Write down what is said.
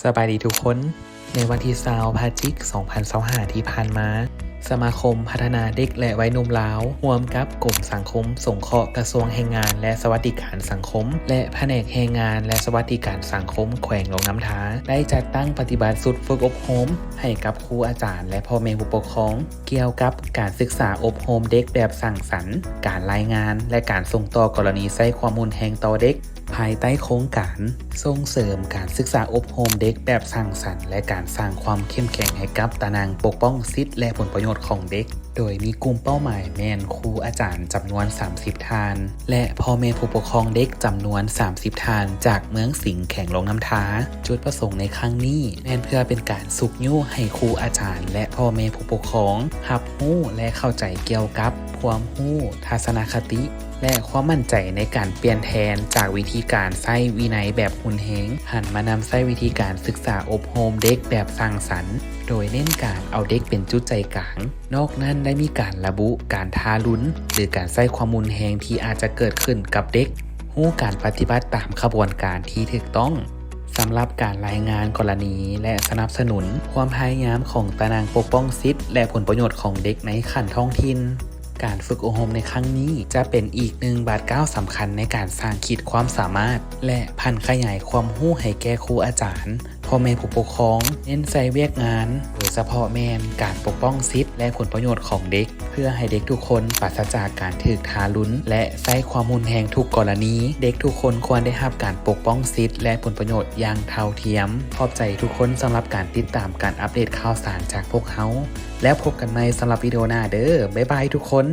ສະບາຍດີທຸກຄົນ. ໃນວັນທີຊາວ ພະຈິກ ສອງພັນຊາວຫ້າ ທີ່ຜ່ານມາ, ສະມາຄົມພັດທະນາເດັກ ແລະ ໄວໜຸ່ມລາວ ຮ່ວມກັບກົມສັງຄົມສົງເຄາະ ກະຊວງແຮງງານ ແລະ ສະຫວັດດີການສັງຄົມ ແລະ ພະແນກແຮງງານ ແລະ ສະຫວັດດີການສັງຄົມ ແຂວງຫຼວງນ້ຳທາ ໄດ້ຈັດຕັ້ງປະຕິບັດຊຸດຝຶກອົບຮົມໃຫ້ກັບຄູອາຈານ ແລະ ພໍ່ແມ່ຜູ້ປົກຄອງ ກ່ຽວກັບການສຶກສາອົບຮົມເດັກແບບສ້າງສັນ, ການລາຍງານ ແລະ ການສົ່ງຕໍ່ກໍລະນີໃຊ້ຄວາມຮຸນແຮງຕໍ່ເດັກ. ພາຍໃຕ້ໂຄງການສົ່ງເສີມການສຶກສາອົບຮົມເດັກແບບສ້າງສັນ ແລະ ການສ້າງຄວາມເຂັ້ມແຂງໃຫ້ກັບຕາໜ່າງປົກປ້ອງສິດ ແລະ ຜົນປະໂຫຍດຂອງເດັກ, ໂດຍມີກຸ່ມເປົ້າໝາຍແມ່ນຄູອາຈານຈຳນວນສາມສິບທ່ານ ແລະ ພໍ່ແມ່ຜູ້ປົກຄອງເດັກຈຳນວນສາມສິບທ່ານ ຈາກເມືອງສິງ ແຂວງຫຼວງນ້ຳທາ. ຈຸດປະສົງໃນຄັ້ງນີ້ແມ່ນເພື່ອເປັນການຊຸກຍູ້ໃຫ້ຄູອາຈານ ແລະ ພໍ່ແມ່ຜູ້ປົກຄອງຮັບຮູ້ ແລະ ເຂົ້າໃຈກ່ຽວກັບຄວາມຮູ້, ທັດສະນະຄະຕິ ແລະ ຄວາມໝັ້ນໃຈໃນການປ່ຽນແທນຈາກວິທີການໃຊ້ວິໄນແບບຮຸນແຮງ, ຫັນມານຳໃຊ້ວິທີການສຶກສາອົບຮົມເດັກແບບສ້າງສັນ, ໂດຍເນັ້ນການເອົາເດັກເປັນຈຸດໃຈກາງ. ນອກນັ້ນໄດ້ມີການລະບຸການທາລຸນ ຫຼື ການໃຊ້ຄວາມຮຸນແຮງທີ່ອາດຈະເກີດຂຶ້ນກັບເດັກ, ຮູ້ການປະຕິບັດຕາມຂະບວນການທີ່ຖືກຕ້ອງສຳລັບການລາຍງານກໍລະນີ ແລະ ສະໜັບສະໜູນຄວາມພະຍາຍາມຂອງຕາໜ່າງປົກປ້ອງສິດ ແລະ ຜົນປະໂຫຍດຂອງເດັກໃນຂັ້ນທ້ອງຖິ່ນ. ການຝຶກອົບຮົມໃນຄັ້ງນີ້ຈະເປັນອີກໜຶ່ງບາດກ້າວສຳຄັນໃນການສ້າງຂີດຄວາມສາມາດ ແລະ ຜັນຂະຫຍາຍຄວາມຮູ້ໃຫ້ແກ່ຄູອາຈານ, ພໍ່ແມ່ຜູ້ປົກຄອງ, ເນັ້ນໃສ່ວຽກງານ, ໂດຍສະເພາະແມ່ນການປົກປ້ອງສິດ ແລະ ຜົນປະໂຫຍດຂອງເດັກ, ເພື່ອໃຫ້ເດັກທຸກຄົນປາສະຈາກການຖືກທາລຸນ ແລະ ໃຊ້ຄວາມຮຸນແຮງທຸກກໍລະນີ. ເດັກທຸກຄົນຄວນໄດ້ຮັບການປົກປ້ອງສິດ ແລະ ຜົນປະໂຫຍດຢ່າງເທົ່າທຽມ. ຂອບໃຈທຸກຄົນສຳລັບການຕິດຕາມການອັບເດດຂ່າວສານຈາກພວກເຮົາ. ແລ້ວພົບກັນໃໝ່ສຳລັບວິດີໂອໜ້າເດີ້. ບາຍບາຍທຸກຄົນ.